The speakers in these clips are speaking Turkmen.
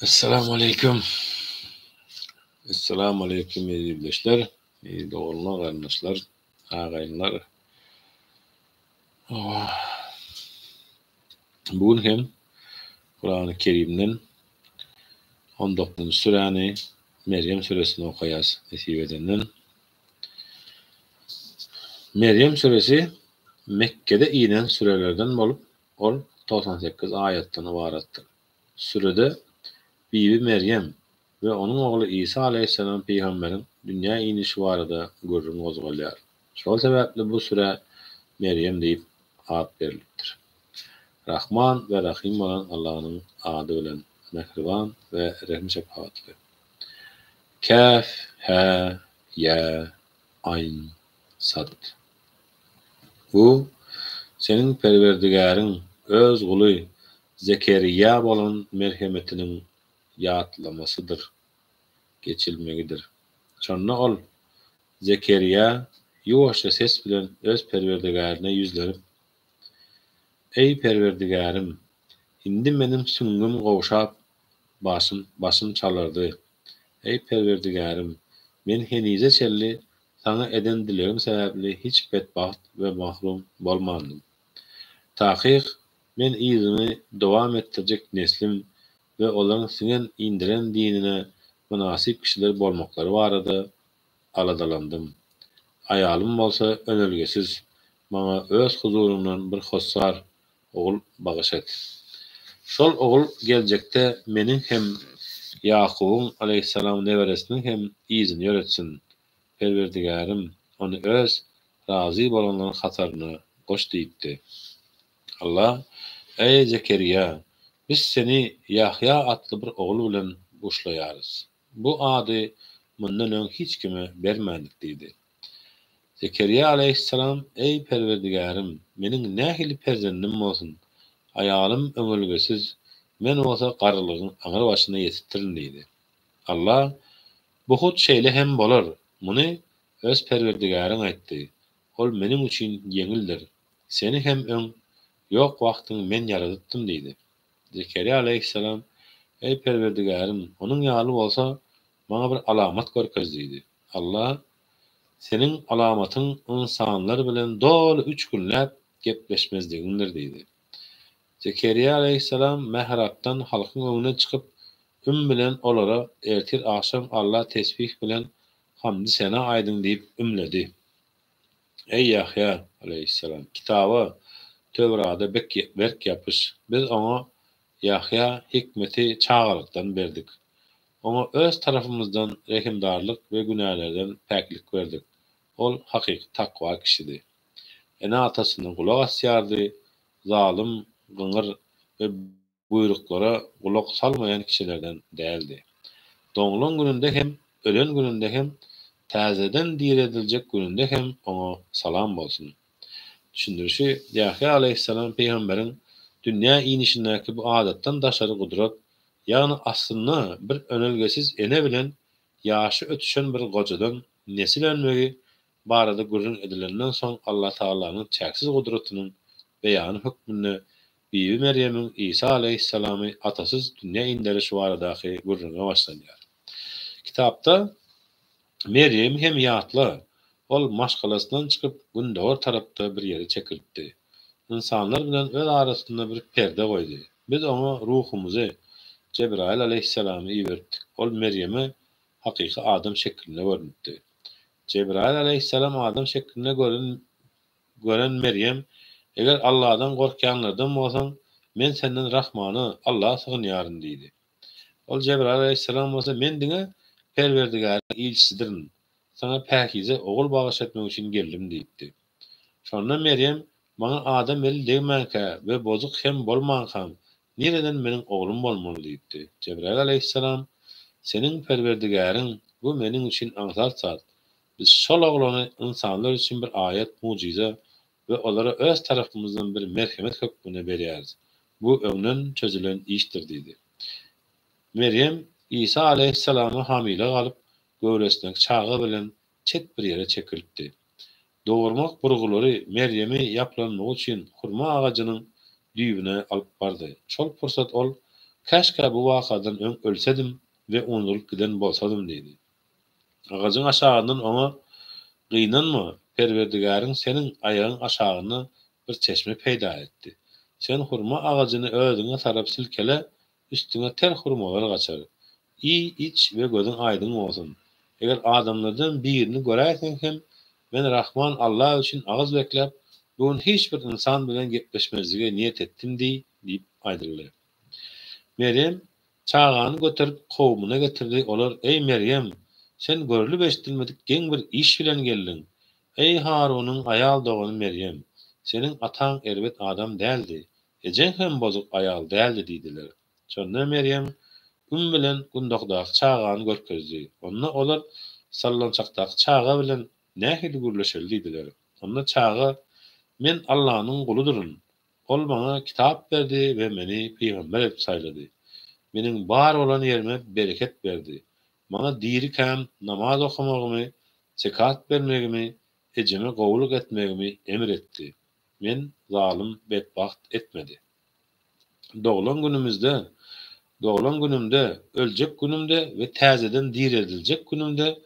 Essalamu aleýkum. Essalamu aleýkum eziz ildeşler, eziz doganlar, garyndaşlar, agaýynlar. Bu gün hem Kurany Kerimden 19-njy süräni Merýem süresini okaýas nesip edenden. Merýem süresi Mekgede inen sürelerden bolup, ol 98 aýatdan ybaratdyr. Sürede Bibi Merýem we onuň ogly Isa alaýhyssalam pygamberiň dünýä inişi barada gürrüň gozgalýar. Şol sebäpli bu sürä Merýem diýip at berlipdir. Rahman we Rahym bolan Allanyň ady bilen, Mähriban we Rehim-şepagatly. Käf, Hä, Ýä, Aýn, Sad. Bu, seniň Perwerdigäriň Öz guly Zekeriýa bolan merhemetiniň ýatlamasydyr, geçilmegidir. Şonda ol, Zekeriýa, ýuwaşja ses bilen öz Perwerdigärine ýüzlenip, Eý, Perwerdigärim! Indi meniň süňňüm gowşap, başym, başym çalardy. Eý, Perwerdigärim! Men henize çenli Saňa eden dilegim sebäpli hiç betbagt we mahrum bolmandym. Takyk, men yzymy dowam etdirjek neslim we olaryň siňen indiren dinine mynasyp kişiler bolmaklary barada aladalandym. Aýalym bolsa önelgesiz, maňa Öz huzuryňdan bir hossar, ogul bagyş et. Şol ogul geljekde meniň hem Ýakubyň aleýhissalam neberesiniň hem yzyny ýöretsin. Perwerdigärim, ony Öz razy bolanlaryň hataryna goş diýipdi. Allah, Eý, Zekeriýa! Biz seni Ýahýa atly bir ogul bilen buşlaýarys. Bu ady mundan öň hiç kime bermändik diýdi. Zekeriýa alaýhyssalam, Eý, Perwerdigärim! Meniň nähili perzendim bolsun? Aýalym öňelgesiz, men bolsa garrylygyň aňry başyna ýetipdirin diýdi. Allah, Bu hut şeýle hem bolar, muny öz Perwerdigäriň aýtdy, Ol Meniň üçin ýeňildir. Seni hem öň ýok wagtyň Men ýaradypdym diýdi. Zekeriýa alaýhyssalam, Eý, Perwerdigärim, onuň ýaly bolsa, maňa bir alamat görkez diýdi. Alla, Seniň alamatyň ynsanlar bilen doly üç günläp gepleşmezligiňdir diýdi. Zekeriýa alaýhyssalam mährapdan halkyň öňüne çykyp, üm bilen olara, Ertir agşam Alla tesbih bilen hamdy-sena aýdyň diýip ümledi. Eý, Ýahýa, alaýhyssalam, kitaba, Töwrada bek, berk ýapyş. Biz oňa, Ýahýa, hikmeti çagalykdan berdik. Oňa Öz tarapymyzdan rehimdarlyk we günälerden päklik berdik. Ol hakyky takwa kişidi. Ene-atasyna gulak asýardy, zalym, gyňyr we buýruklara gulak salmaýan kişilerden däldi. Doglan gününde hem, ölen gününde hem, täzeden direldiljek gününde hem oňa salam bolsun. Düşündirişi, Ýahýa alaýhyssalam pygamberiň dünýä inişindäki bu adatdan daşary gudrat, ýagny aslynda bir önelgesiz ene bilen ýaşy ötüşen bir gojadan nesil önmegi barada gürrüň edilenden soň Allatagalanyň çäksiz gudratynyň beýany hökmünde Bibi Merýemiň Isa alaýhyssalamy atasyz dünýä inderişi baradaky gürrüňe başlanýar. Kitapda Merýemi hem ýatla, ol maşgalasyndan çykyp, gündogar tarapda bir ýere çekilipdi. Ynsanlar bilen öz arasynda bir perde goýdy. Biz oňa Ruhumyzy, Jebraýyl alaýhyssalamy iberipdik. Ol Merýeme hakyky adam şeklinde görnüpdi. Jebraýyl alaýhyssalam adam şeklinde gören gören Merýem, Eger Alladan gorkýanlardan bolsaň, men senden Rahmana, Alla sygynýaryn diýdi. Ol Jebraýyl alaýhyssalam bolsa, Men diňe Perwerdigäriň ilçisidirin, saňa päkize ogul bagyş etmek üçin geldim diýipdi. Şonda Merýem, Maňa adam eli degmänkä we bozuk hem bolmankam, nireden meniň oglum bolmaly diýipdi. Jebraýyl alaýhyssalam, Seniň Perwerdigäriň, bu meniň üçin aňsat zat. Biz şol oglany ynsanlar üçin bir aýat, mugjyza we olara öz tarapymyzdan bir merhemet hökmünde berýäris. Bu öňden çözülen işdir diýdi. Merýem Isa alaýhyssalama hamyla galyp, göwresindäki çaga bilen çet bir ýere çekilipdi. Dogurmak burgulary Merýemi ýaplanmagy üçin hurma agajynyň düýbüne alyp bardy. Şol pursat ol. Käşgä bu wakadan öň ölsedim we unudylyp giden bolsadym diýdi. Agajyň aşagyndan oňa, Gynanma, Perwerdigäriň seniň aýagyň aşagynda bir çeşme peýda etdi. Sen hurma agajyny özüňe tarap silkele, üstüňe ter hurmalar gaçar. Iý, iç we gözüň aýdyň bolsun. Eger adamlardan birini göräýseň hem, Men Rahman Alla üçin agyz bekläp, bu gün hiç bir ynsan bilen gepleşmezlige niýet etdim diý diýip aýdyldy. Merýem çagany göterip kowumyna getirdi, olar, Eý, Merýem, sen görlüp-eşidilmedik geň bir iş bilen geldiň. Eý, Harunyň aýal dogany Merýem, seniň ataň erbet adam däldi, ejeň hem bozuk aýal däldi diýdiler. Şonda Merýem üm bilen gundakdaky çagany görkezdi. Onda olar, Sallançakdaky çaga bilen nähili gürleşeli diýdiler. Onda çaga, Men Allanyň guludyryn. Ol maňa kitap berdi we meni pygamber edip saýlady. Meniň bar bolan ýerime bereket berdi. Maňa dirikäm namaz okamagymy, zekat bermegimi, ejeme gowulyk etmegimi emr etdi. Men zalym betbagt etmedi. Doglan günümizde, doglan günümde, öljek günümde we täzeden direldiljek günümde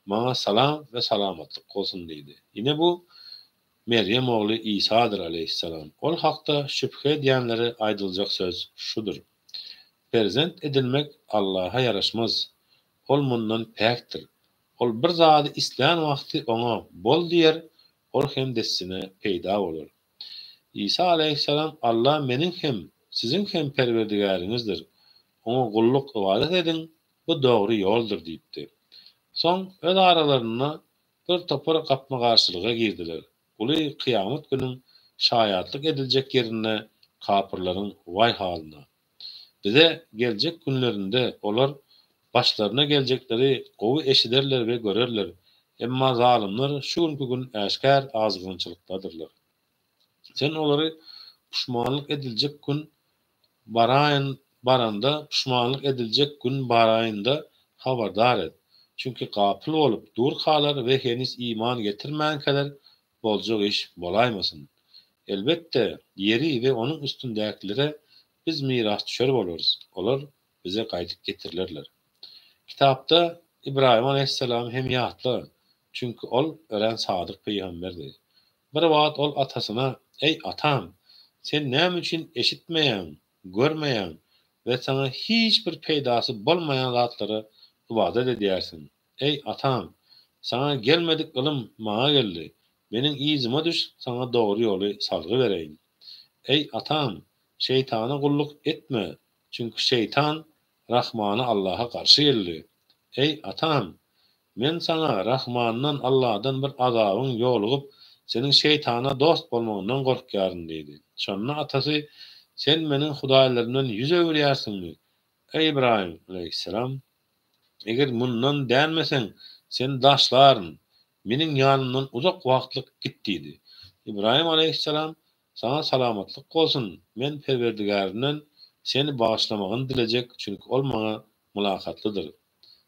maňa salam we salamatlyk bolsun diýdi. Ine bu Merýem ogly Isadyr aleýhissalam. Ol hakda şübhe edýänlere aýdyljak söz şudur. Perzent edinmek Allaha ýaraşmaz. Ol mundan päkdir. Ol bir zady islän wagty oňa bol diýer, ol hem dessine peýda bolar. Isa aleýhissalam Alla meniň hem, siziň hem Perwerdigäriňizdir. Oňa gulluk, ybadat ediň, bu dogry ýoldur diýipdi. Soň öz aralarynda bir topar gapma-garşylyga girdiler. Uly kyýamat günüň şaýatlyk ediljek ýerinde kapyrlaryň waý halyna! Bize geljek günlerinde olar başlaryna geljekleri gowy eşiderler we görerler, emma zalymlar şu günki gün äşgär azgynçylykdadyrlar. Sen olary puşmanlyk ediljek gün baraýyn baranda puşmanlyk ediljek gün baraýynda habardar et. Çünki gapyl bolup durkalar we heniz iman getirmänkäler boljak iş bolaýmasyn. Elbetde, ýeri we onuň üstündäkilere biz mirasdüşer bolarys, olar bize gaýdyp getirilerler. Kitapda Ybraýym alaýhyssalamy hem ýatla, çünki ol örän sadyk pygamberdi. Bir wagt ol atasyna, Eý, atam! Sen näme üçin eşitmeýäň, görmeýäň we saňa hiç bir peýdasy bolmaýan zatlara ybadat edýärsiň? Eý, atam! Saňa gelmedik ylym maňa geldi. Meniň yzyma düş, saňa dogry ýoly salgy bereýin. Eý, atam! Şeýtana gulluk etme, çünki şeýtan Rahmana Allaha garşy geldi. Eý, atam! Men saňa Rahmandan Alladan bir azabyň ýolugyp, seniň şeýtana dost bolmagyňdan gorkýaryn diýdi. Şonda atasy, Sen meniň hudaýlarymdan ýüz öwürýärsiňmi? Eý, Ybraýym, aleýhissalam! Eger mundan dänmeseň, seni daşlaryn. Meniň ýanymdan uzak wagtlyk git diýdi. Ybraýym alaýhyssalam, Saňa salamatlyk bolsun, men Perwerdigärimden seni bagyşlamagyny dilejek, çünki Ol maňa mylakatlydyr.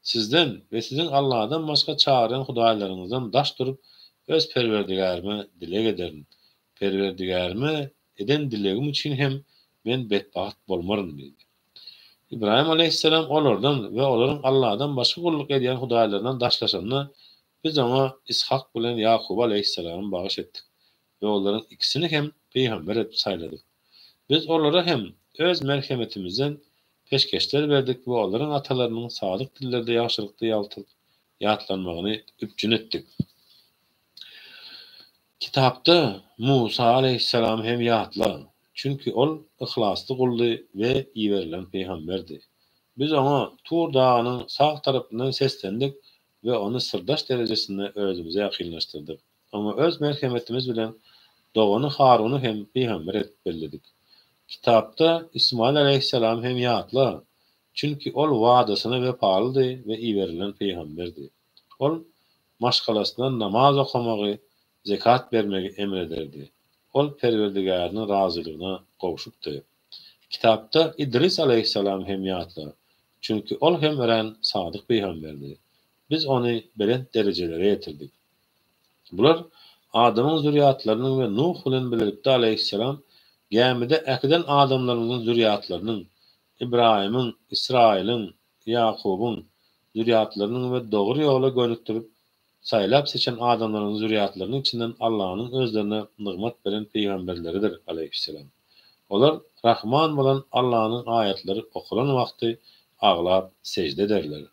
Sizden we siziň Alladan başga çagyrýan hudaýlaryňyzdan daş durup, öz Perwerdigärime dileg ederin. Perwerdigärime eden dilegim üçin hem men betbagt bolmaryn diýdi. Ybraýym alaýhyssalam olardan we olaryň Alladan başga gulluk edýän hudaýlaryndan daşlaşanda, biz oňa Yshak bilen Ýakuby alaýhyssalamy bagyş etdik we olaryň ikisini hem pygamber edip saýladyk. Biz olara hem Öz merhemetimizden peşgeşler berdik we olaryň atalarynyň sadyk dillerde ýagşylykda ýatlanmagyny üpjün etdik. Kitapda Musa alaýhyssalamy hem ýatla, çünki ol yhlasly guldy we iberilen pygamberdi. Biz oňa Tur dagynyň sag tarapyndan seslendik we ony syrdaş derejesinde özümize ýakynlaşdyrdyk. Oňa öz merhemetimiz bilen dogany Haruny hem pygamber edip belledik. Kitapda Ismaýyl alaýhyssalamy hem ýatla, çünki ol wadasyna wepalydy we iberilen pygamberdi. Ol maşgalasyna namaz okamagy, zekat bermegi emr ederdi. Ol Perwerdigäriniň razylygyna gowşupdy. Kitapda Idris alaýhyssalamy hem ýatla, çünki ol hem örän sadyk pygamberdi. Biz ony belent derejelere ýetirdik. Bular Adamyň zürýatlarynyň we Nuh bilen bilelikde alaýhyssalam gämide äkiden adamlaryňyzyň zürýatlarynyň. Ybraýymyň, Ysraýylyň, Ýakubyň zürýatlarynyň we dogry ýola gönükdirip, saýlap-seçen adamlarynyň zürýatlarynyň içinden Allanyň özlerine nygmat beren pygamberleridir, aleýhisselam. Olar Rahman bolan Allanyň aýatlary okalan wagty aglap sežde ederler.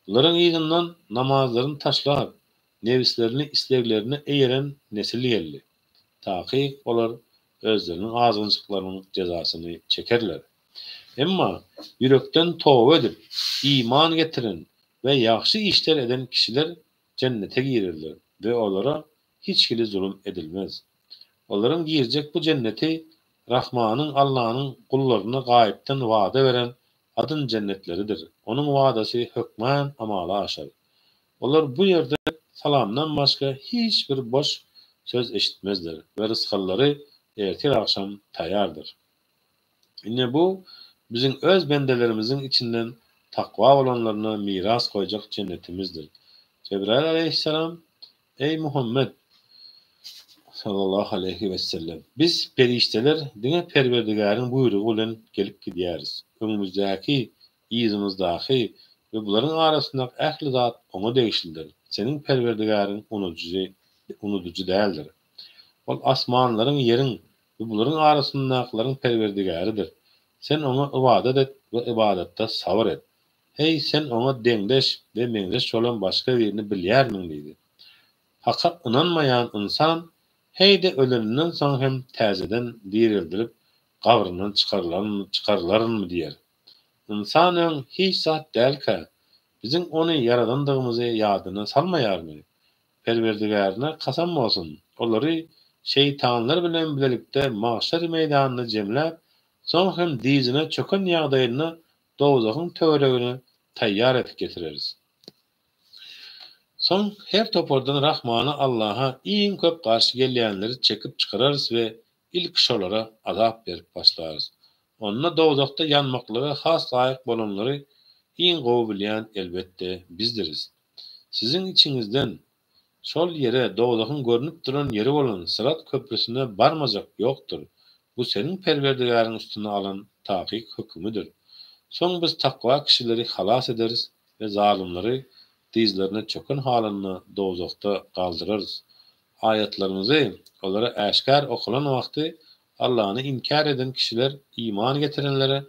Bularyň yzyndan namazlaryny taşlap, nebislerini isleglerine eýeren nesil geldi. Takyk olar özleriniň azgynçylyklarynyň jezasyny çekerler. Emma ýürekden toba edip, iman getiren we ýagşy işler eden kişiler jennete girerler we olara hiç hili zulum edilmez. Olaryň girjek bu jenneti Rahmanyň Allanyň gullaryna gaýypdan wada beren adyn jennetleridir. Onuň wadasy hökman amala aşar. Olar bu ýerde salamdan başga hiç bir boş söz eşitmezler we rysgallary ertir-agşam taýýardyr. Ine bu Biziň öz bendelerimiziň içinden takwa bolanlaryna miras goýjak jennetimizdir. Jebraýyl aleýhissalam, Eý Muhammet, sallallahu aleýhi wessellem! Biz, perişdeler, diňe Perwerdigäriň buýrugy bilen gelip gidýäris. Öňümizdäki, yzymyzdaky we bularyň arasyndaky ähli zat Oňa degişlidir. Seniň Perwerdigäriň unudyjy, unudyjy däldir. Ol asmanlaryň, ýeriň we bularyň arasyndakylaryň Perwerdigäridir. Sen Oňa ybadat et we ybadatda sabyr et. Heý, sen Oňa deňdeş we meňzeş bolan başga birini bilýärmiň? diýdi. Haka ynanmaýan ynsan heý-de öleninden soň hem täzeden direldilip, gabryndan çykarylarynmy diýer. Ynsan öň hiç zat dälkä, Biziň ony ýaradandygymyzy ýadyna salmaýarmy? Perwerdigärine kasam bolsun, olary şeýtanlar bilen bilelikde magşar meýdanynda jemläp, soň hem dyzyna çöken ýagdaýynda dowzahyň töweregine taýýar edip getireris. Soň her topardan Rahmana Allaha iň köp garşy gelýänleri çekip çykararys we ilki şolara azap berip başlarys. Onda dowzahda ýanmaklyga has laýyk bolanlary iň gowy bilýän elbetde bizdiris. Siziň içiňizden şol ýere, dowzahyň görnüp duran ýeri bolan Syrat köprüsine barmajak ýokdur. Bu seniň Perwerdigäriň üstüne alan takyk hökümidir. Soň biz takwa kişileri halas ederis we zalymlary dyzlaryna çöken halynda dowzahda galdyrarys. Aýatlarymyzy olara äşgär okalan wagty Allany inkär eden kişiler iman getirenlere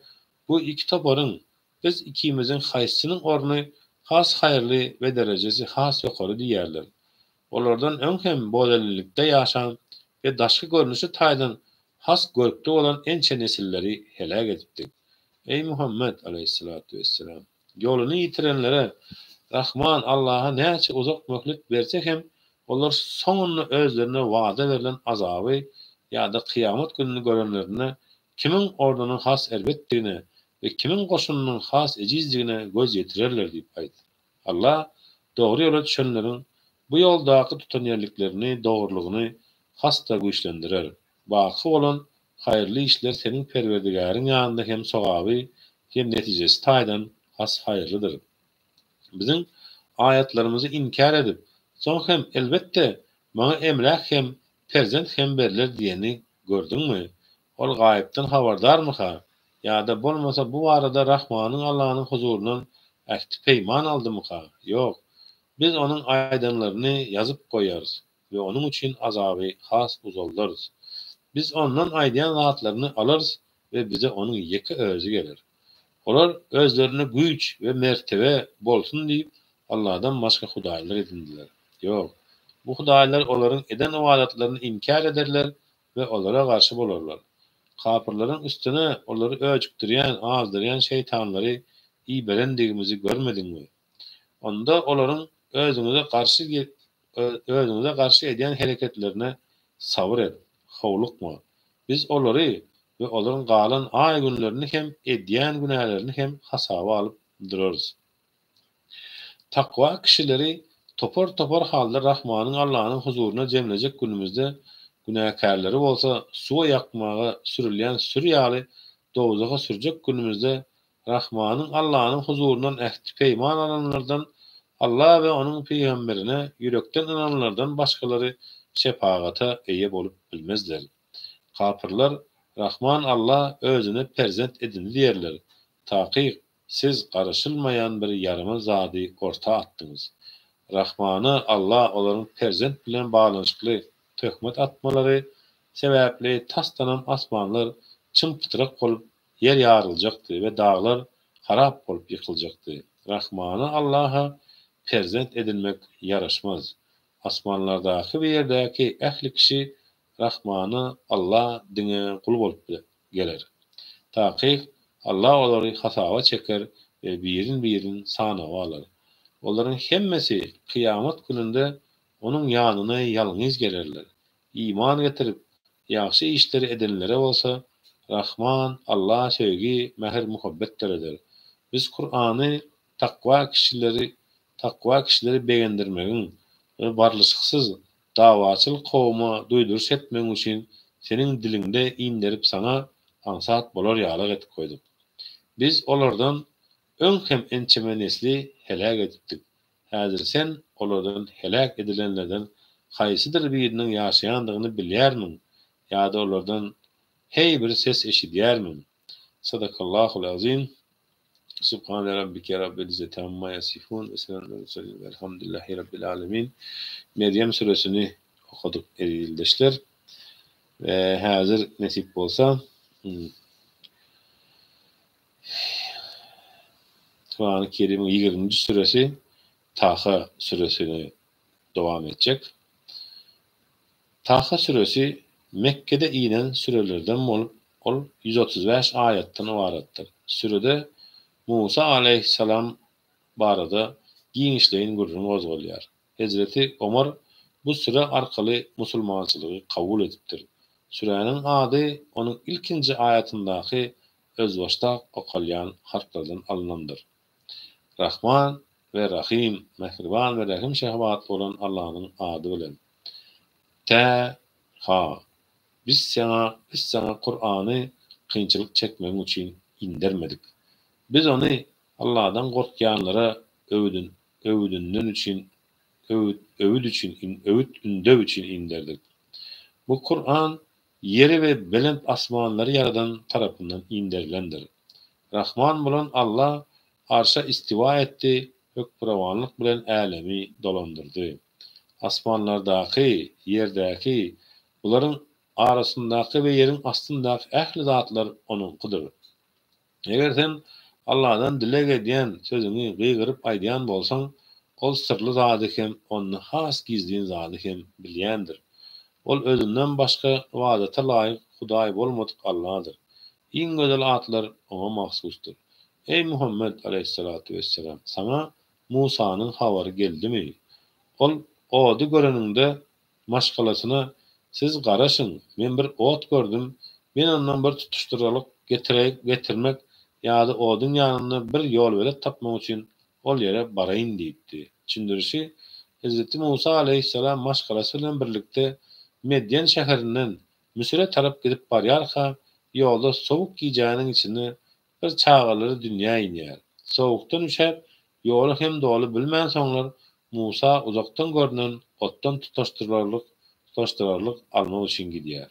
bu iki toparyň Biz ikimiziň haýsysynyň orny has haýyrly we derejesi has ýokary diýerler. Olardan öň hem bozelinlikde ýaşan we daşky görnüşi taýdan has görkli bolan ençe nesilleri heläk edipdik. Eý Muhammet, aleýhissalatu wesselam! Ýoluny ýitirenlere Rahman Allaha näçe uzak möhlet berse hem olar soňunda özlerine wada berlen azaby ýa-da kyýamat gününi görenlerinde Kimiň ornunyň has erbetdigine we kimiň goşunynyň has ejizdigine göz ýetirerler diýip aýt. Allah dogry ýola düşenleriň bu ýoldaky tutanýerliklerini, dogrulygyny has-da güýçlendirer. Baky bolan haýyrly işler seniň Perwerdigäriň ýanynda hem sogaby, hem netijesi taýdan has haýyrlydyr. Biziň aýatlarymyzy inkär edip, soň hem, Elbetde, maňa emläk hem, perzent hem berler diýeni gördüňmi? Ol gaýypdan habardarmyka? Ýa-da bolmasa bu barada Rahmanyň Allanyň huzuryndan ähti-peýman aldymyka? Ýok. Biz onuň aýdanlaryny ýazyp goýarys we onuň üçin azaby has uzaldarys. Biz ondan aýdýan zatlaryny alarys we bize onuň ýeke özi geler. Olar özlerine güýç we mertebe bolsun diýip, Alladan başga hudaýlar edindiler. Ýok, bu hudaýlar olaryň eden ybadatlaryny inkär ederler we olara garşy bolarlar. Kapyrlaryň üstüne olary öjükdirýän, azdyrýan şeýtanlary iberendigimizi görmediňmi? Onda olaryň özüňize garşy özüňize garşy edýän hereketlerine sabyr et, howlukma. Biz olary we olaryň galan aý-günlerini hem edýän günälerini hem hasaba alyp durarys. Takwa kişileri topar-topar halda Rahmanyň Allanyň huzuryna jemlejek günümizde günäkärleri bolsa suwa ýakmaga sürülýän süri ýaly dowzaha sürjek günümizde Rahmanyň Allanyň huzuryndan ähti-peýman alanlardan Alla we onuň pygamberine ýürekden ynananlardan başgalary şepagata eýe bolup bilmezler. Kapyrlar, Rahman Alla özüne perzent edindi diýerler. Takyk, siz garaşylmaýan bir ýaramaz zady orta atdyňyz. Rahmana, Alla, olaryň perzent bilen baglanyşykly töhmet atmalary sebäpli tasdanam asmanlar çym-pytrak bolup, ýer ýaryljakdy we daglar harap bolup ýykyljakdy. Rahmana, Allaha, perzent edinmek ýaraşmaz. Asmanlardaky we ýerdäki ähli kişi Rahmana, Alla, diňe gul bolup geler. Takyk, Alla olary hasaba çeker we birin-birin sanawa alar. Olaryň hemmesi kyýamat gününde Onuň ýanyna ýalňyz gelerler. Iman getirip, ýagşy işleri edenlere bolsa, Rahman, Alla söýgi, mähir-muhabbet döreder. Biz Kurany takwa kişileri takwa kişileri begendirmegiň we barlyşyksyz, dawaçyl kowuma duýduryş etmegiň üçin seniň diliňde inderip saňa aňsat bolar ýalak edip goýduk. Biz olardan öň hem ençeme nesli heläk edipdik. Häzir sen olardan heläk edilenlerden haýsydyr biriniň ýaşaýandygyny bilýärmiň ýa-da olardan heý bir ses eşidýärmiň? Sadakallahul azim. Subhane rabbike rabbil izzeti amma ýasifun we selamun alel murselin velhamdülillahi rabbil alemin. Merýem süresini okadyk eziz ildeşler. We häzir nesip bolsa Kurany Kerimiň ýigriminji süresi Taha süresini dowam etjek. Taha süresi Mekgede inen sürelerden bolup, ol 135 aýatdan ybaratdyr. Sürede Musa alaýhyssalam barada giňişleýin gürrüň gozgalýar. Hezreti Omar bu süre arkaly musulmançylygy kabul edipdir. Süräniň ady onuň ilkinji aýatyndaky özbaşdak okalýan harplardan alnandyr. Rahman we Rahym, Mähriban we Rehim-şehabatly bolan Allanyň ady bilen. Tä, Ha, Biz saňa, biz saňa Kurany kynçylyk çekmegiň üçin indermedik. Biz ony Alladan gorkýanlara öwüdin, öwüdinden üçin, öwüt, öwüt üçin, öwüt-ündew üçin inderdik. Bu Kuran ýeri we belent asmanlary ýaradan tarapyndan inderilendir. Rahman bolan Alla Arşa istiwa etdi, hökmürowanlyk bilen älemi dolandyrdy. Asmanlardaky, ýerdäki, bularyň arasyndaky we ýeriň astyndaky ähli zatlar Onuňkydyr. Eger sen Alladan dileg edýän sözüňi gygyryp aýdýan bolsaň, Ol syrly zady hem, onda has gizlin zady hem bilýändir. Ol Özünden başga ybadata laýyk Hudaý bolmadyk Alladyr. Iň gözel atlar Oňa mahsusdyr. Eý, Muhammet aleýhissalatu wesselam, saňa Musanyň habary geldimi? Ol ody göreninde maşgalasyna, Siz garaşyň, men bir ot gördüm, men ondan bir tutuşdyralyk getirmek ýa-da oduň ýanynda bir ýolbelet tapmak üçin ol ýere baraýyn diýipdi. Düşündirişi, Hezreti Musa aleýhissalam maşgalasy bilen birlikde Medýen şäherinden Müsüre tarap gidip barýarka, ýolda sowuk gijäniň içinde bir çagalary dünýä inýär. Sowukdan üşäp, ýoly hem doly bilmänsoňlar, Musa uzakdan görnen otdan tutaşdyrarlyk tutaşdyrarlyk almak üçin gidýär.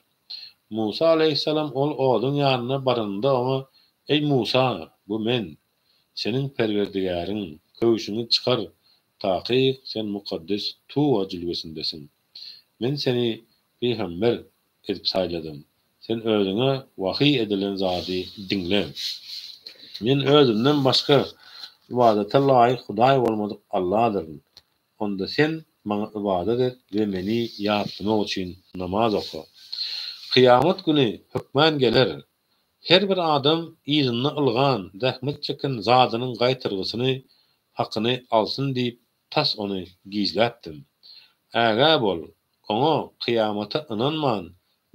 Musa alaýhyssalam ol oduň ýanyna baranynda oňa, Eý, Musa! Bu Men, seniň Perwerdigäriň, köwşüňi çykar, takyk sen mukaddes Tuwa jülgesindesiň. Men seni pygamber edip saýladym. Sen özüňe wahyý edilen zady diňle. Men özümden başga ybadata laýyk Hudaý bolmadyk Alladyryn. Onda sen Maňa ybadat et we Meni ýatlamak üçin namaz oka. Kyýamat güni hökman geler. Her bir adam yzynda ylgan, zähmet çeken zadynyň gaýtargysyny, hakyny alsyn diýip tas ony gizläpdim. Ägä bol, oňa, kyýamata ynanman,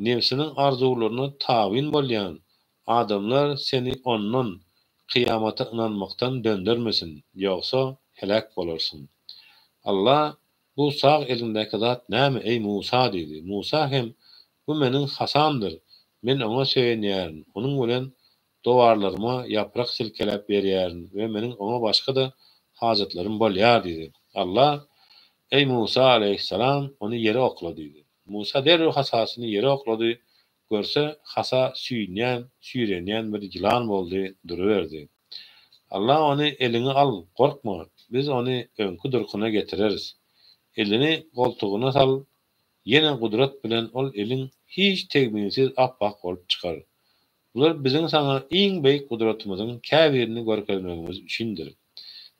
nebsiniň arzuwlaryna tabyn bolýan, adamlar seni ondan, kyýamata ynanmakdan döndermesin, ýogsa heläk bolarsyň. Alla, Bu sag eliňdäki zat näme, eý Musa? diýdi. Musa hem, Bu meniň hasamdyr, men oňa söýenýärin, onuň bilen dowarlaryma ýaprak silkeläp berýärin we meniň oňa başga-da hajatlarym bolýar diýdi. Alla, Eý, Musa aleýhissalam, ony ýere okla diýdi. Musa derrew hasasyny ýere oklady, görse, hasa süýnýän, süýrenýän bir ýylan boldy duruberdi. Allah ony eliňe al, gorkma, biz ony öňki durkuna getireris. Elini goltugyna sal, ýene gudrat bilen ol eliň hiç tegmilsiz ap-ak bolup çykar. Bular biziň saňa iň beýik gudratymyzyň käbirini görkezmegimiz üçindir.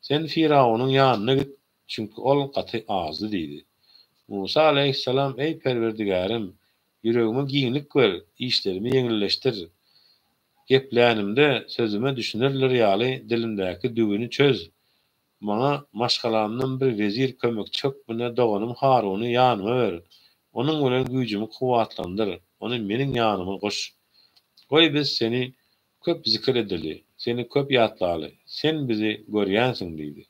Sen Firawunyň ýanyna git, çünki ol gaty azdy diýdi. Musa alaýhyssalam, Eý, Perwerdigärim! Ýüregime giňlik ber, işlerimi ýeňilleşdir. Geplänimde sözüme düşünerler ýaly dilimdäki düwüni çöz. Maňa maşgalamdan bir wezir kömekçi hökmünde doganym Haruny ýanyma ber. Onuň bilen güýjümi kuwwatlandyr, ony meniň ýanyma goş. Goý biz seni köp zikir edeli, seni köp ýatlaly, sen bizi görýänsiň diýdi.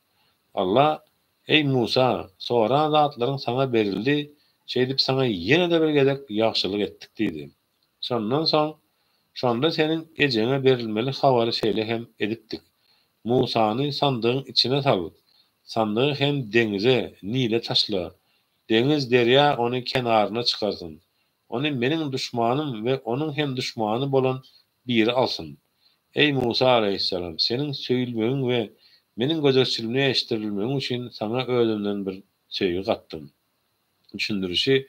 Allah, Eý, Musa! Soran zatlaryň saňa berildi, şeýdip saňa ýene-de bir gezek ýagşylyk etdik diýdi. Şondan soň, şonda seniň ejeňe berilmeli habary şeýle hem edipdik. Musany sandygyň içine sal, sandygy hem deňize, Nile taşla. Deňiz, derýa ony kenaryna çykarsyn. Ony meniň duşmanym we onuň hem duşmany bolan biri alsyn. Eý, Musa alaýhyssalam, seniň söýülmegiň we meniň gözegçiligimde eşitdirilmegiň üçin saňa özümden bir söýgi gatdym. Düşündirişi,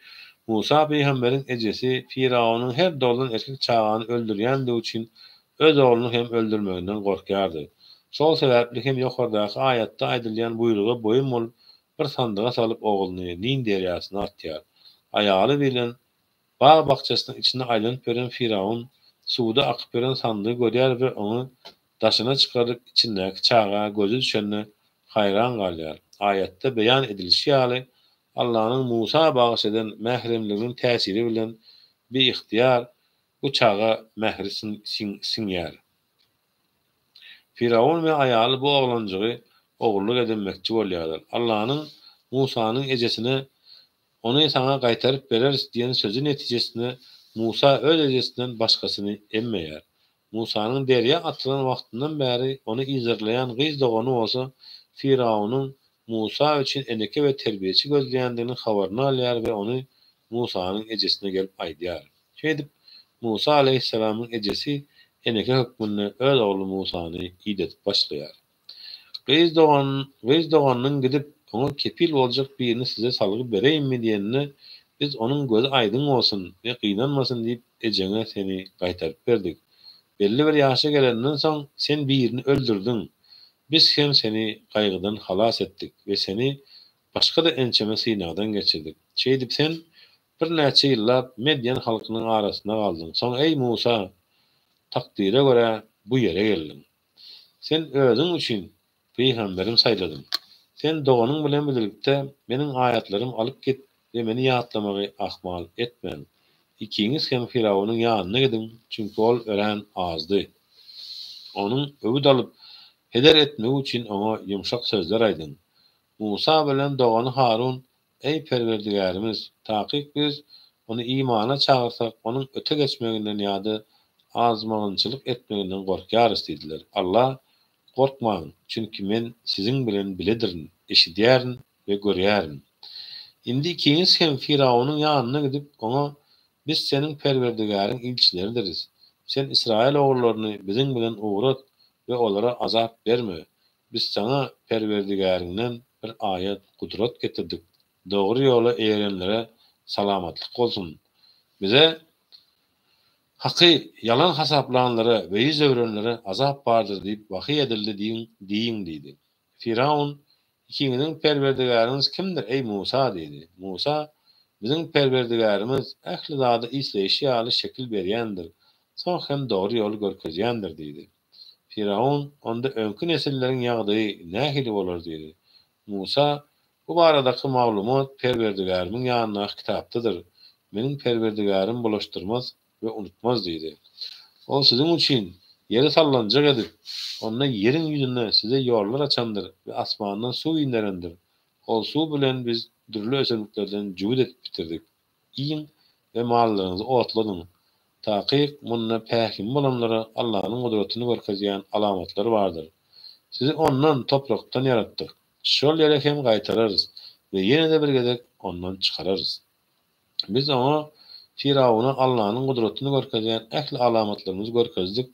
Musa pygamberiň ejesi Firawunyň her doglan erkek çagany öldürýändigi üçin öz ogluny hem öldürmeginden gorkýardy. Şol sebäpli hem ýokardaky aýatda aýdylýan buýruga boýun bolup bir sandyga salyp ogluny Nil derýasyna atýar. Aýaly bilen bag-bakjasynyň içinde aýlanyp ýören Firawun suwda akyp ýören sandygy görýär we ony daşyna çykaryp içindäki çaga gözi düşende haýran galýar. Aýatda beýan edilişi ýaly, Allanyň Musa bagyş eden mähremliginiň täsiri bilen biygtyýar bu çaga mähri siňýär. Fyrawun we aýaly bu oglanjygy ogurlyk edinmekçi bolýarlar. Allanyň Musanyň ejesine Ony saňa gaýtaryp bereris diýen sözi netijesinde Musa öz ejesinden başgasyny emmeýär. Musanyň derýa atylan wagtyndan bäri ony yzarlaýan gyz dogany bolsa Fyrawunyň Musa üçin eneke we terbiýeçi gözleýändiginiň habaryny alýar we ony Musanyň ejesine gelip aýdýar. Şeýdip, Musa alaýhyssalamyň ejesi eneke hökmünde öz ogly Musany idedip başlaýar. Gyz dogan gyz doganynyň gidip, oňa kepil boljak birini size salgy bereýinmi diýenine, biz onuň gözi aýdyň bolsun we gynanmasyn diýip ejeňe seni gaýtaryp berdik. Belli bir ýaşa gelenden soň sen birini öldürdiň. Biz hem seni gaýgydan halas etdik we seni başga-da ençeme synagdan geçirdik. Şeýdip sen birnäçe ýyllap Medýen halkynyň arasynda galdyň. Soň eý Musa, takdyra görä bu ýere geldiň. Sen özüň üçin pygamberim saýladyň. Sen doganyň bilen birlikde meniň aýatlarymy alyp git we meni ýatlamagy ahmal etmäň. Ikiňiz hem Firawunyň ýanyna gidiň, çünki ol örän azdy. Onuň öwüt alyp, heder etmegi üçin oňa ýumşak sözler aýdyň. Musa bilen dogany Harun Eý, Perwerdigärimiz! Takyk biz ony imana çagyrsak, onuň öte geçmeginden ýa-da azmagynçylyk etmeginden gorkýarys diýdiler. Allah, Gorkmaň, çünki Men siziň bilen biledirin, eşidýärin we görýärin. Indi ikiňiz hem Firawunyň ýanyna gidip, oňa, Biz seniň Perwerdigäriň ilçileridiris. Sen Ysraýyl ogullaryny biziň bilen ugrat we olara azap berme. Biz saňa Perwerdigäriňden bir aýat, gudrat getirdik. Dogry ýola eýerenlere salamatlyk bolsun! Bize Haky ýalan hasaplanlara we ýüz öwrenlere azap bardyr diýip wahyý edildi diýiň diýiň diýdi. Fyrawn, Ikiňiziň Perwerdigäriňiz kimdir, eý Musa? diýdi. Musa, Biziň Perwerdigärimiz ähli zada isleýşi ýaly şekil berýändir, soň hem dogry ýoly görkezýändir diýdi. Fyrawn, Onda öňki nesilleriň ýagdaýy nähili bolar diýdi. Musa, Bu baradaky maglumat Perwerdigärimiň ýanyndaky kitapdadyr. Meniň Perwerdigärim bulaşdyrmaz we unutmaz diýdi. Ol siziň üçin ýeri sallanjak edip, onda ýeriň ýüzünde size ýollar açandyr we asmandan suw inderendir. Ol suw bilen biz dürli ösümliklerden jübüt edip bitirdik. Iýiň we mallaryňyzy otladyň. Takyk, munda pähimi bolanlara Allanyň gudratyny görkezýän alamatlar bardyr. Sizi ondan, toprakdan, ýaratdyk. Şol ýere hem gaýtararys we ýene-de bir gezek ondan çykararys. Biz oňa, Firawuna, Allanyň gudratyny görkezýän ähli alamatlarymyzy görkezdik.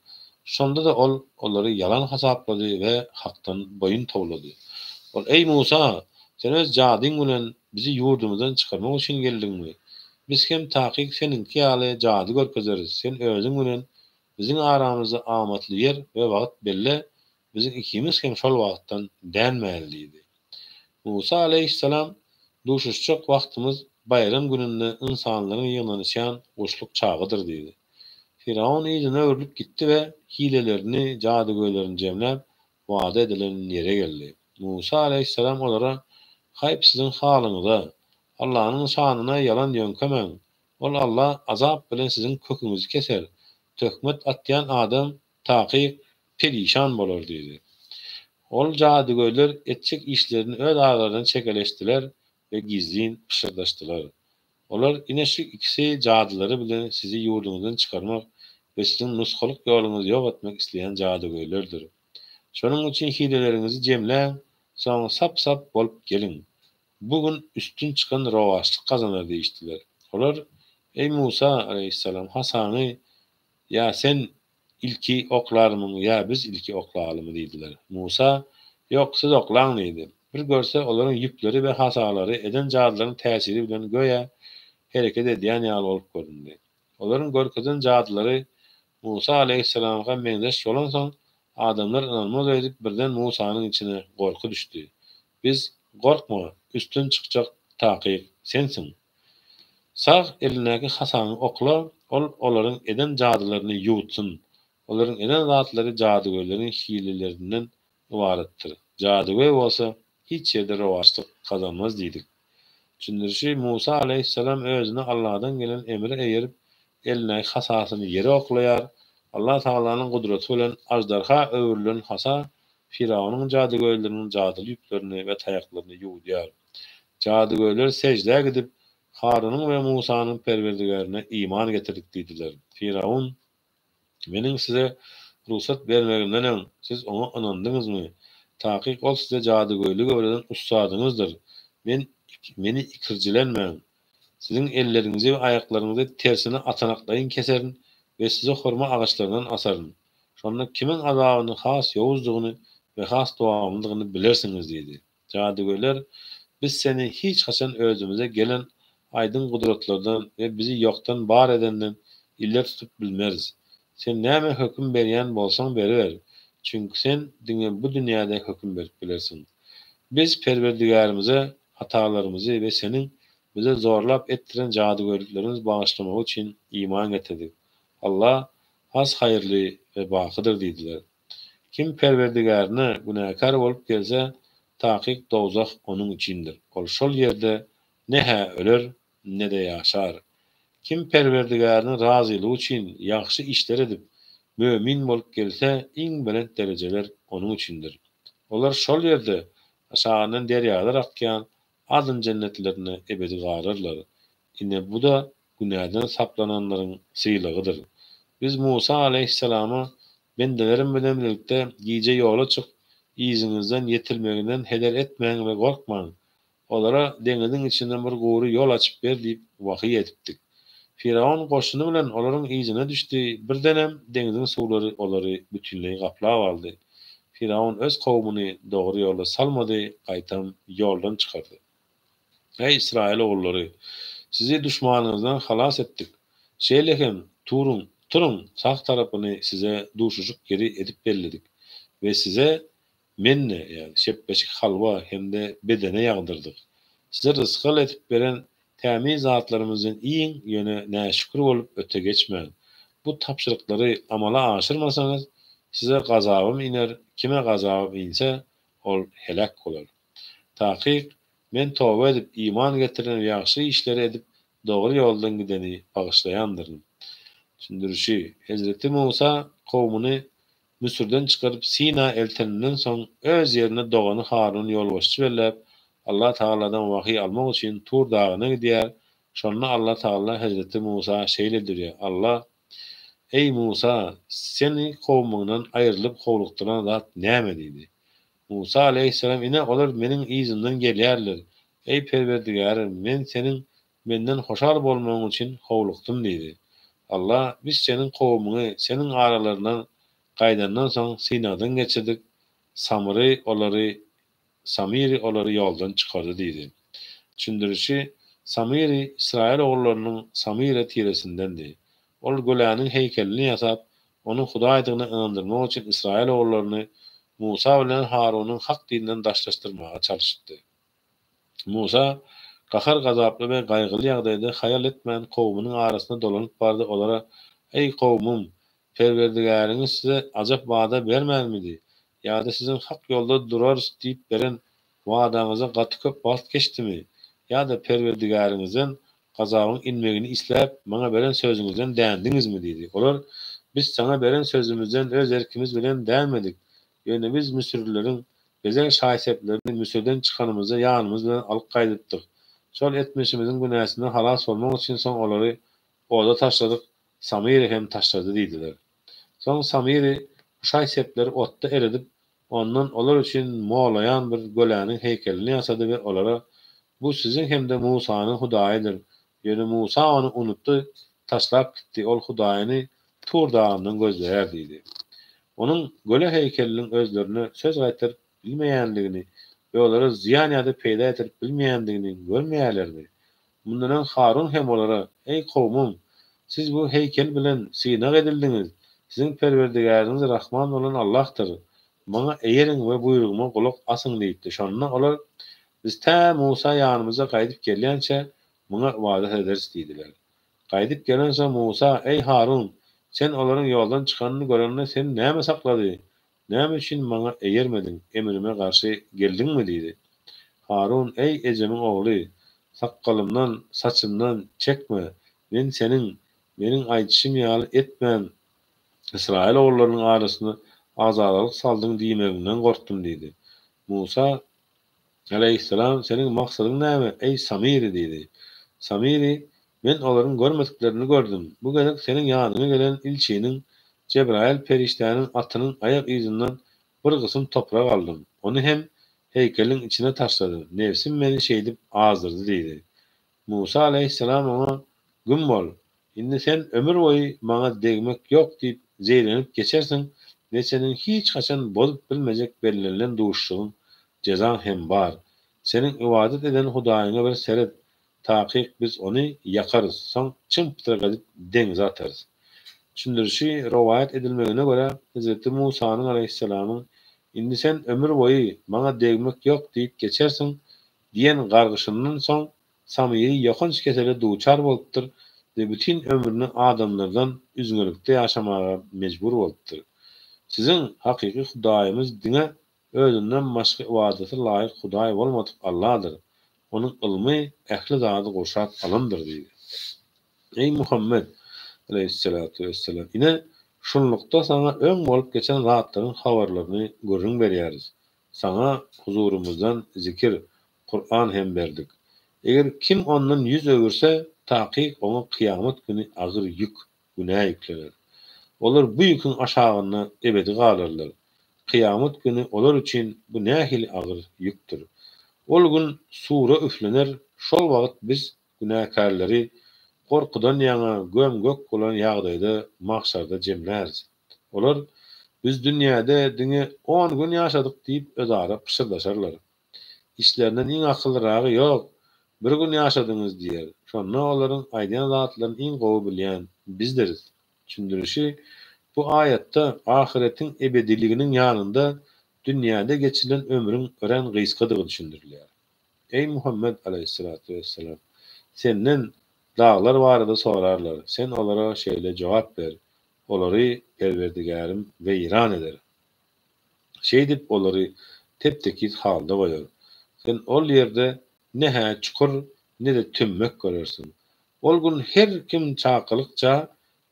Şonda-da ol olary ýalan hasaplady we Hakdan boýun towlady. Ol, Eý, Musa! Sen öz jadyň bilen bizi ýurdumyzdan çykarmak üçin geldiňmi? Biz hem takyk seniňki ýaly jady görkezeris, sen özüň bilen biziň aramyzda amatly ýer we wagt belle, biziň ikimiz hem şol wagtdan dänmäli diýdi. Musa alaýhyssalam, Duşuşjak wagtymyz baýram gününde ynsanlaryň ýygnanyşýan guşluk çagydyr diýdi. Fyrawn yzyna öwrülip gitdi we hilelerini, jadygöýlerini jemläp, wada edilen ýere geldi. Musa alaýhyssalam olara, Haýp siziň halyňyza! Allanyň şanyna ýalan ýöňkemäň! Ol Alla azap bilen siziň köküňizi keser. Töhmet atýan adam, takyk, perişan bolar diýdi. Ol jadygöýler etjek işlerini öz aralarynda çekeleşdiler we gizlin pyşyrdaşdylar. Olar, Ine şu ikisi jadylary bilen sizi ýurduňyzdan çykarmak we siziň nusgalyk ýoluňyzy ýok etmek isleýän jadygöýlerdir. Şonuň üçin hileleriňizi jemläň, soň sap-sap bolup geliň. Bu gün üstün çykan rowaçlyk gazanar diýişdiler. Olar, Eý Musa, aleýhissalam, hasaňy ýa sen Ilki oklarmyň ýa biz ilki oklalymy diýdiler. Musa, Ýok, siz oklaň diýdi. Bir görse, olaryň ýüpleri we hasalary eden jadylaryň täsiri bilen göýä hereket edýän ýaly bolup göründi. Olaryň görkezen jadylary Musa aleýhissalamyňka meňzeş bolansoň, adamlar ynanmaz öýdüp birden Musanyň içine gorky düşdi. Biz, Gorkma, üstün çykjak takyk sensiň. Sag elindäki hasaňy okla, ol olaryň eden jadylaryny ýuwutsyn. Olaryň eden zatlary jadygöýleriň hilelerinden ybaratdyr. Jadygöý bolsa hiç ýerde rowaçlyk gazanmaz diýdik. Düşündirişi, Musa alaýhyssalam özüne Alladan gelen emre eýerip, elindäki hasasyny ýere oklaýar. Allah Tagalanyň gudraty bilen aždarha öwrülen hasa Firawnyň jadygöýleriniň jadyly ýüplerini we taýaklaryny ýuwudýar. Jadygöýler seždä gidip, Harunyň we Musanyň Perwerdigärine iman getirdik diýdiler. Fyrawn, Meniň size rugsat bermegimden öň, siz oňa ynandyňyzmy? Takyk ol size jadygöýligi öwreden ussadyňyzdyr. Men meni ikirjilenmäň. Siziň elleriňizi we aýaklaryňyzy tersine atanaklaýyn keserin we sizi hurma agaçlaryndan asaryn. Şonda kimiň azabynyň has ýowuzdygyny we has dowamlydygyny bilersiňiz diýdi. Jadygöýler, Biz seni hiç haçan özümize gelen aýdyň gudratlardan we bizi ýokdan bar edenden ileri tutup bilmeris. Sen näme höküm berýän bolsaň beriber, çünki sen diňe bu dünýäde höküm berip bilersiň. Biz Perwerdigärimize hatalarymyzy we seniň bize zorlap etdiren jadygöýlüklerimizi bagyşlamagy üçin iman getirdik. Alla has haýyrly we bakydyr diýdiler. Kim Perwerdigärine günäkär bolup gelse, takyk dowzah onuň üçindir. Ol şol ýerde ne-hä öler, ne-de ýaşar. Kim Perwerdigäriniň razylygy üçin ýagşy işler edip, mömin bolup gelse, iň belent derejeler onuň üçindir. Olar şol ýerde aşagyndan derýalar akýan Adn jennetlerinde ebedi galarlar. Ine bu-da günäden saplananlaryň sylagydyr. Biz Musa alaýhyssalama, Bendelerim bilen birlikde gije ýola çyk, yzyňyzdan ýetilmeginden heder etmäň we gorkmaň. Olara deňiziň içinden bir gury ýol açyp ber diýip wahyý edipdik. Fyrawn goşuny bilen olaryň yzyna düşdi, birdenem deňziň suwlary olary bütinleý gaplap aldy. Fyrawn öz kowumyny dogry ýola salmady, gaýtam ýoldan çykardy. Eý, Ysraýyl ogullary! Sizi duşmanyňyzdan halas etdik. Şeýle hem Turuň, Turuň, sag tarapyny size duşuşyk ýeri edip belledik we size menne, ýagny şepbeşik halwa hem-de bedene ýagdyrdyk. Size rysgal edip beren tämiz zatlarymyzdan iýiň, ýöne näşükür bolup öte geçmäň. Bu tabşyryklary amala aşyrmasaňyz, size gazabym iner, kime gazabym inse, ol heläk bolar. Takyk, Men toba edip, iman getiren we ýagşy işleri edip, dogry ýoldan gideni bagyşlaýandyryn. Düşündirişi, Hezreti Musa kowumyny Müsürden çykaryp Sina elteninden soň, öz ýerine dogany Haruny ýolbaşçy belläp, Allah Tagaladan wahyý almak üçin Tur dagyna gidýär, şonda Allah Tagala hezreti Musa şeýle dürýär, Allah, Eý, Musa, seni kowumyňdan aýrylyp howlukdyran zat näme? diýdi. Musa aleýhissalam, Ine, olar meniň yzymdan gelýärler. Eý, Perwerdigärim, men Seniň menden hoşal bolmagyň üçin howlukdym diýdi. Allah, Biz seniň kowumyňy seniň aralaryndan. Gaýdandan soň synagdan geçirdik, Samyry olary Samyry olary ýoldan çykardy diýdi. Düşündirişi, Samyry Ysraýyl ogullarynyň Samyra tiresindendi. Ol göläniň heýkelini ýasap, onuň Hudaýdygyna ynandyrmak üçin Ysraýyl ogullaryny Musa bilen Harunyň hak dinden daşlaşdyrmaga çalyşypdy. Musa gahar-gazaply we gaýgyly ýagdaýda haýal etmän kowumynyň arasyna dolanyp bardy, olara, Eý, kowumym! Perwerdigäriňiz size ajap wada bermänmidi? Ýa-da siziň hak ýolda durarys diýip beren wadaňyza gaty köp wagt geçdimi? Ýa-da Perwerdigäriňizden gazabyň inmegini isläp, maňa beren sözüňizden dändiňizmi? diýdi. Olar, Biz saňa beren sözümizden öz erkimiz bilen dänmedik. Ýöne biz müsürlileriň bezeg şaý-seplerini Müsürden çykanymyzda ýanymyz bilen alyp gaýdypdyk. Şol etmişimiziň günäsinden halas bolmak üçin soň olary oda taşladyk, Samyry hem taşlady diýdiler. Soň Samyry bu şaý-sepleri otda eredip, ondan olar üçin molaýan bir göläniň heýkelini ýasady we olara, Bu siziň hem-de Musanyň Hudaýydyr. Ýöne Musa ony unutdy, taşlap gitdi, ol Hudaýyny Tur dagyndan gözleýär diýdi. Onuň göle heýkeliniň özlerine söz gaýtaryp bilmeýändigini we olara zyýan ýa-da peýda ýetirip bilmeýändigini görmeýärlermi? Mundan öň Harun hem olara, Eý, kowmum! Siz bu heýkel bilen synag edildiňiz, siziň Perwerdigäriňiz Rahman bolan Allahdyr. Maňa eýeriň we buýrugyma gulak asyň diýipdi. Şonda olar, Biz tä Musa ýanymyza gaýdyp gelýänçä, muňa ybadat ederis diýdiler. Gaýdyp gelensoň Musa, Eý, Harun! Sen olaryň ýoldan çykanyny görende seni näme saklady? Näme üçin maňa eýermediň, emrime garşy geldiňmi? diýdi. Harun, Eý, ejemiň ogly! Sakgalymdan, saçymdan çekme, men seniň meniň aýdyşym ýaly etmän, ysraýyl ogullarynyň arasyna agzalalyk saldyň diýmegiňden gorkdum diýdi. Musa, Aleýhissalam, Seniň maksadyň näme, eý, Samiri? diýdi. Samiri, Men olaryň görmediklerini gördüm. Bu gezek seniň ýanyňa gelen ilçiniň, Jebraýyl perişdäniň atynyň aýak yzyndan bir gysym toprak aldym. Ony hem heýkeliň içine taşladym. Nebsim meni şeýdip azdyrdy diýdi. Musa aleýhissalam oňa, Güm bol! Indi sen ömür boýy maňa degmek ýok diýip zeýrenip geçersiň we seniň hiç haçan bozup bilmejek bellenilen duşuşygyň, jezaň hem bar. Seniň ybadat eden Hudaýyňa bir seret, takyk biz ony ýakarys, soň çym-pytrak edip deňze atarys. Düşündirişi, Rowaýat edilmegine görä, hezreti Musanyň aleýhissalamyň Indi sen ömür boýy maňa degmek ýok diýip geçersiň diýen gargyşyndan soň Samyry ýokanç kesele duçar bolupdyr we bütin ömrüni adamlardan üzňelikde ýaşamaga mejbur bolupdyr. Siziň hakyky Hudaýymyz diňe Özünden başga ybadata laýyk Hudaý bolmadyk Alladyr. Onuň ylmy ähli zady gurşap alandyr diýdi. Eý Muhammet, aleýhissalatu wessalam, ine, şunlukda saňa öň bolup geçen zatlaryň habarlaryny gürrüň berýäris. Saňa huzurymyzdan zikir, Kuran hem berdik. Eger kim ondan ýüz öwürse, takyk oňa kyýamat güni agyr ýük, günä ýüklener. Olar bu ýüküň aşagynda ebedi galarlar. Kyýamat güni olar üçin bu nähili agyr ýükdür. Ol gün sura üflener, şol wagt biz günäkärleri gorkudan ýaňa göm-gök bolan ýagdaýda magşarda jemläris. Olar, Biz dünýäde diňe on gün ýaşadyk diýip özara pyşyrdaşarlar. Içlerinden iň akyllyragy Ýok, bir gün ýaşadyňyz diýer. Şonda olaryň aýdýan zatlaryny iň gowy bilýän bizdiris. Düşündirişi, Bu aýatda ahyretiň ebediliginiň ýanynda dünýäde geçirilen ömrüň örän gysgadygy düşündirilýär. Eý, Muhammet aleýhissalatu wessalam! Senden daglar barada sorarlar. Sen olara şeýle jogap ber, Olary Perwerdigärim weýran eder. Şeýdip olary tep-tekiz halda goýar. Sen ol ýerde ne-hä çukur, ne-de tümmek görersiň. Ol gün her kim çakylykça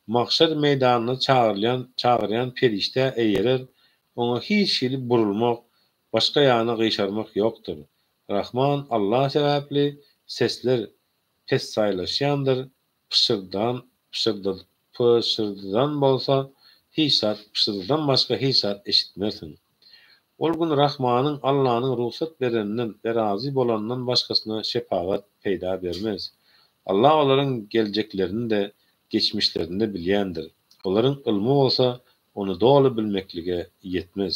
magşar meýdanyna çagyrylýan çagyrýan perişdä eýerer, oňa hiç hili burulmak, başga ýana gyşarmak ýokdur. Rahman Alla sebäpli sesler pessaýlaşýandyr, pyşyrdan pyşyrdydan bolsa hiç zat pyşyrdydan başga hiç zat eşitmersiň. Ol gün Rahmanyň Allanyň rugsat bereninden we razy bolanyndan başgasyna şepagat peýda bermez. Alla olaryň geljeklerini-de, geçmişlerini-de bilýändir. Olaryň ylmy bolsa. Ony doly bilmeklige ýetmez.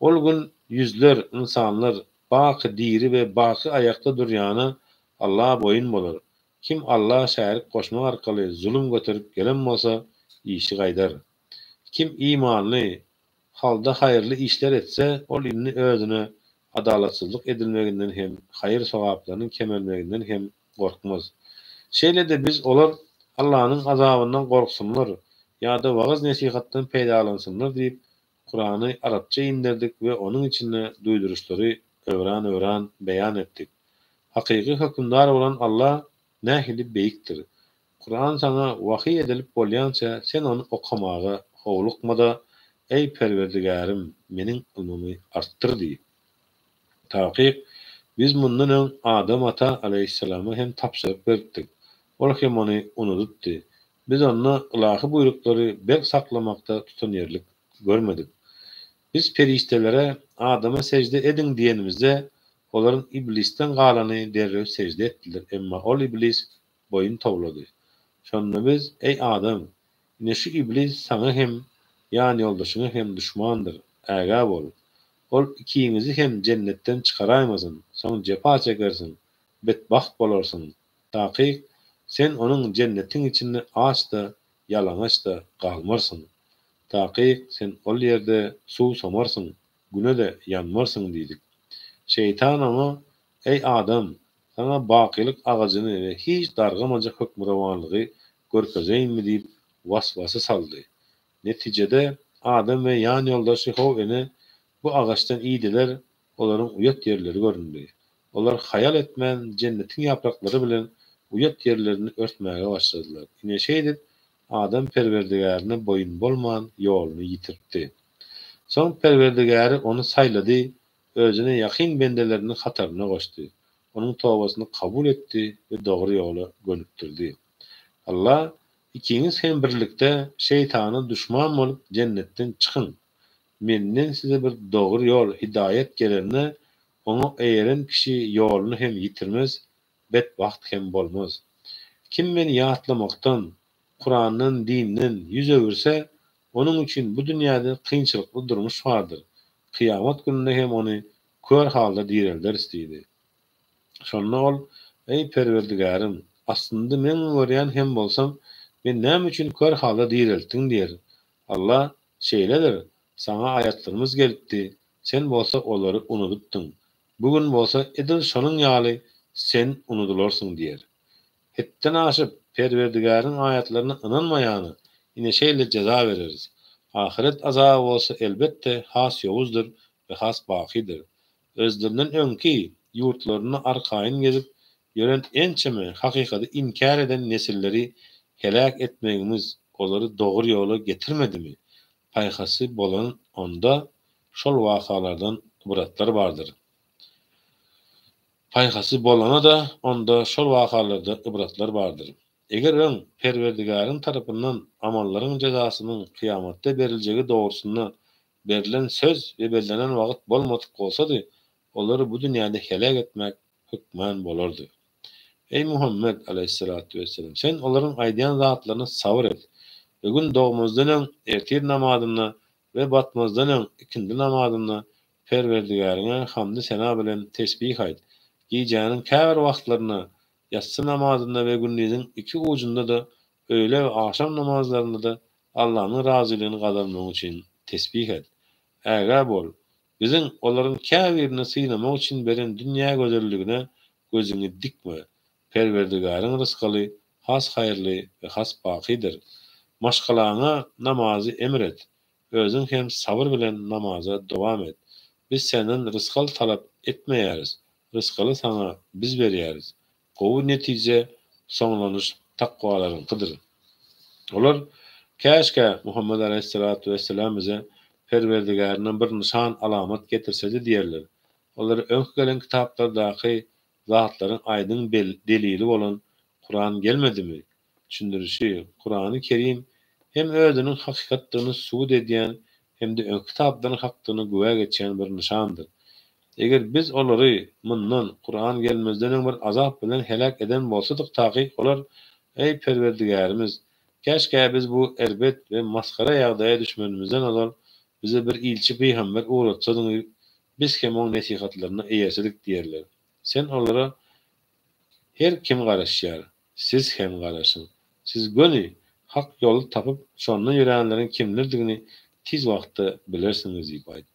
Ol gün ýüzler, ynsanlar, baky diri we baky aýakda durýana Alla boýun bolar. Kim Alla şärik goşmak arkaly zulum göterip gelen bolsa, işi gaýdar. Kim imanly halda haýyrly işler etse, ol indi özüne adalatsyzlyk edilmeginden hem, haýyr-sogaplarynyň kemelmeginden hem gorkmaz. Şeýle-de biz olar Allanyň azabyndan gorksunlar ýa-da wagyz-nesihatdan peýdalansynlar diýip, Kurany arapça inderdik we onuň içinde duýduryşlary öwran-öwran beýan etdik. Hakyky hökümdar bolan Alla nähili beýikdir! Kuran saňa wahyý edilip bolýança sen ony okamaga howlukma-da, Eý, Perwerdigärim, meniň ylmymy artdyr diý. Takyk, Biz mundan öň Adam ata aleýhissalama hem tabşyryk beripdik. Ol hem ony unudypdy. Biz onda ylahy buýruklary berk saklamakda tutanýerlik görmedik. Biz perişdelere Adama sežde ediň diýenimizde, olaryň Iblisden galany derrew sežde etdiler, emma ol Iblis boýun towlady. Şonda biz, Eý, Adam! Ine şu Iblis saňa hem, ýanýoldaşyňa hem duşmandyr, ägä bol! Ol ikiňizi hem jennetden çykaraýmasyn, soň jepa çekersiň, betbagt bolarsyň. Takyk, sen onuň jennetiň içinde aç-da, ýalaňaç-da galmarsyň. Takyk, sen ol ýerde suw somarsyň, güne-de ýanmarsyň diýdik. Şeýtan oňa, Eý, Adam! Saňa bakylyk agajyny we hiç dargamajak hökmürowanlygy görkezeýinmi diýip was-wasa saldy. Netijede, Adam we ýanýoldaşy How ene bu agaçdan iýdiler, olaryň uýat ýerleri göründi. Olar haýal etmän jennetiň ýapraklary bilen uýat ýerlerini örtmäge başladylar. Ine şeýdip, Adam Perwerdigärine boýun bolman ýoluny ýitiripdi. Soň Perwerdigäri ony saýlady, özüne ýakyn bendeleriniň hataryna goşdy, onuň tobasyny kabul etdi we dogry ýola gönükdirdi. Allah, Ikiňiz hem birlikde şeýtana duşman bolup jennetden çykyň! Menden size bir dogry ýol, hidaýat gelende, oňa eýeren kişi ýoluny hem ýitirmez, betbagt hem bolmaz. Kim meni ýatlamakdan, Kurandan, dinden, ýüz öwürse, onuň üçin bu dünýäde kynçylykly durmuş bardyr. Kyýamat gününde hem ony kör halda direlderis diýdi. Şonda ol, Eý, Perwerdigärim! Aslynda men görýän hem bolsam, meni näme üçin kör halda direltdiň diýer. Alla, Şeýledir, saňa aýatlarymyz gelipdi, sen bolsa olary unudypdyň. Bu gün bolsa edil şonuň ýaly sen unudylarsyň diýer. Hetden aşyp, Perwerdigäriň aýatlaryna ynanmaýana ine şeýle jeza bereris. Ahyret azaby bolsa elbetde has ýowuzdyr we has bakydyr. Özlerinden öňki ýurtlarynda arkaýyn gezip ýören ençeme hakykaty inkär eden nesilleri heläk etmegimiz olary dogry ýola getirmedimi? Paýhasy bolan onda şol wakalardan ybratlar bardyr. Paýhasy bolana-da onda şol wakalarda ybratlar bardyr. Eger öň Perwerdigäriň tarapyndan amallaryň jezasynyň kyýamatda beriljegi dogrusynda berlen söz we bellenen wagt bolmadyk bolsady, olary bu dünýäde heläk etmek hökman bolardy. Eý Muhammet, aleýhissalatu wesselam, sen olaryň aýdýan zatlaryna sabyr et we gün dogmazdan öň ertir namazynda we batmazdan öň ikindi namazynda Perwerdigäriňe hamdy-sena bilen tesbih aýt. Gijäniň käbir wagtlarynda ýassy namazynda we gündiziň iki ujunda-da öýle we agşam namazlarynda-da Allanyň razylygyny gazanmagyň üçin tesbih et. Ägä bol! Biziň olaryň käbirini synamak üçin beren dünýä gözelligine gözüňi dikme. Perwerdigäriň rysgaly has haýyrly we has bakydyr. Maşgalaňa namazy emr et. Özüň hem sabyr bilen namaza dowam et. Biz senden rysgal talap etmeýäris, rysgaly saňa biz berýäris. Gowy netije, soňlanyş takwalaryňkydyr. Olar, Käşgä, Muhammet aleýhissalatu wesselam bize Perwerdigärinden bir nyşan, alamat getirsedi diýerler. Olara öňki gelen kitaplardaky zatlaryň aýdyň delili bolan Kuran gelmedimi? Düşündirişi, Kurany Kerim hem özüniň hakykatdygyny subut edýän hem-de öňki kitaplaryň hakdygyna güwä geçýän bir nyşandyr. Eger Biz olary mundan, Kuran gelmezden öň bir azap bilen heläk eden bolsadyk takyk olar, Eý Perwerdigärimiz! Käşgä biz bu erbet we masgara ýagdaýa düşmezimizden ozal bize bir ilçi pygamber ugratsadyňyz, biz hem oň nesihatlaryna eýersedik diýerler. Sen olara Her kim garaşýar, siz hem garaşyň. Siz göni, hak ýoly tapyp, şonda ýöränleriň kimlerdigini tiz wagtda bilersiňiz diýip aýt.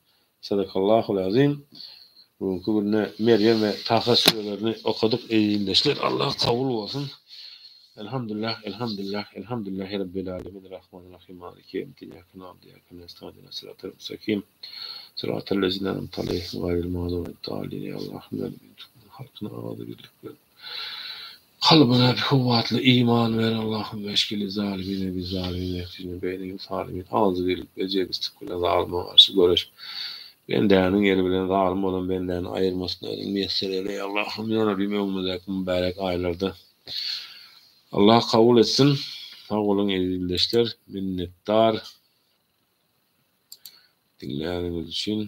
Sadakallahul azim. Bu günki günde Merýem we Taha sürelerini okadyk eziz ildeşler. Allah kabul bolsun. Elhamdülillah, Elhamdülillah, Elhamdülillahi Rabbil Alemin, Rahman Rahim, Maliki Yevmiddin, Iyyake na'budu ve iyyake nestaîn, İhdinas sıratal mustakim, Sıratal lezine en'amte aleyhim, gayril mağdubi ve'd-dâllin. Ey Allahym ýa Rabbim türkmen halkyna agzybirlik ber. Kalbyna kuwwatly iman ber Allahym eşkili zalimine bi zalimin ehdine beýnehim salimin agzybirlik we jebislik bilen zalyma garşy göreşip bendäniň eli bilen zalym bolan bendäni aýyrmasyny özüň miýesser eýle ýa Allahym ýa Rabbim öňümizdäki mübärek aýlarda Allah kabul etsin sag boluň eziz ildeşler minnetdar diňläniňiz üçin.